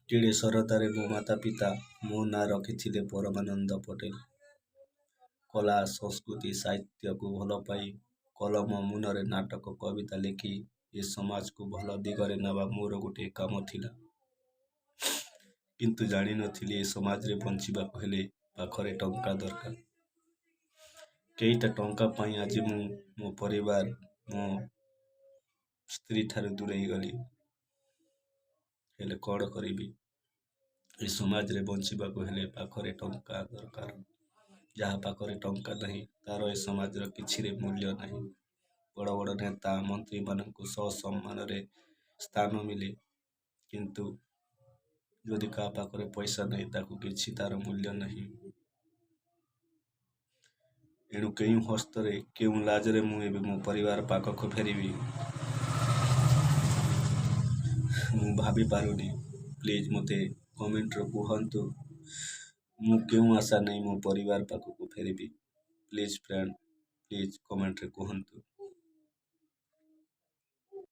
କେଡ଼େ ଶରଧାରେ ମୋ ମାତା ପିତା ମୋ ନାଁ ରଖିଥିଲେ ପରମାନନ୍ଦ ପଟେଲ। କଳା, ସଂସ୍କୃତି, ସାହିତ୍ୟକୁ ଭଲପାଇ କଲମ ମୁନରେ ନାଟକ, କବିତା ଲେଖି ଏ ସମାଜକୁ ଭଲ ଦିଗରେ ନେବା ମୋର ଗୋଟିଏ କାମ ଥିଲା। କିନ୍ତୁ ଜାଣିନଥିଲି ଏ ସମାଜରେ ବଞ୍ଚିବାକୁ ହେଲେ ପାଖରେ ଟଙ୍କା ଦରକାର। କେଇଟା ଟଙ୍କା ପାଇଁ ଆଜି ମୁଁ ମୋ ପରିବାର, ମୋ ସ୍ତ୍ରୀ ଠାରୁ ଦୂରେଇ ଗଲି। ହେଲେ କ'ଣ କରିବି, ଏ ସମାଜରେ ବଞ୍ଚିବାକୁ ହେଲେ ପାଖରେ ଟଙ୍କା ଦରକାର। ଯାହା ପାଖରେ ଟଙ୍କା ନାହିଁ, ତାର ଏ ସମାଜର କିଛିରେ ମୂଲ୍ୟ ନାହିଁ। ବଡ଼ ବଡ଼ ନେତା ମନ୍ତ୍ରୀମାନଙ୍କୁ ସସମ୍ମାନରେ ସ୍ଥାନ ମିଳେ, କିନ୍ତୁ ଯଦି କାହା ପାଖରେ ପଇସା ନାହିଁ, ତାକୁ କିଛି ତାର ମୂଲ୍ୟ ନାହିଁ। ଏଣୁ କେଉଁ ହସ୍ତରେ, କେଉଁ ଲାଜରେ ମୁଁ ଏବେ ମୋ ପରିବାର ପାଖକୁ ଫେରିବି, ମୁଁ ଭାବିପାରୁନି। ପ୍ଲିଜ୍ ମୋତେ କମେଣ୍ଟରେ କୁହନ୍ତୁ, ମୁଁ କେଉଁ ଆଶା ନେଇ ମୋ ପରିବାର ପାଖକୁ ଫେରିବି। ପ୍ଲିଜ୍ ଫ୍ରେଣ୍ଡ, ପ୍ଲିଜ୍ କମେଣ୍ଟରେ କୁହନ୍ତୁ।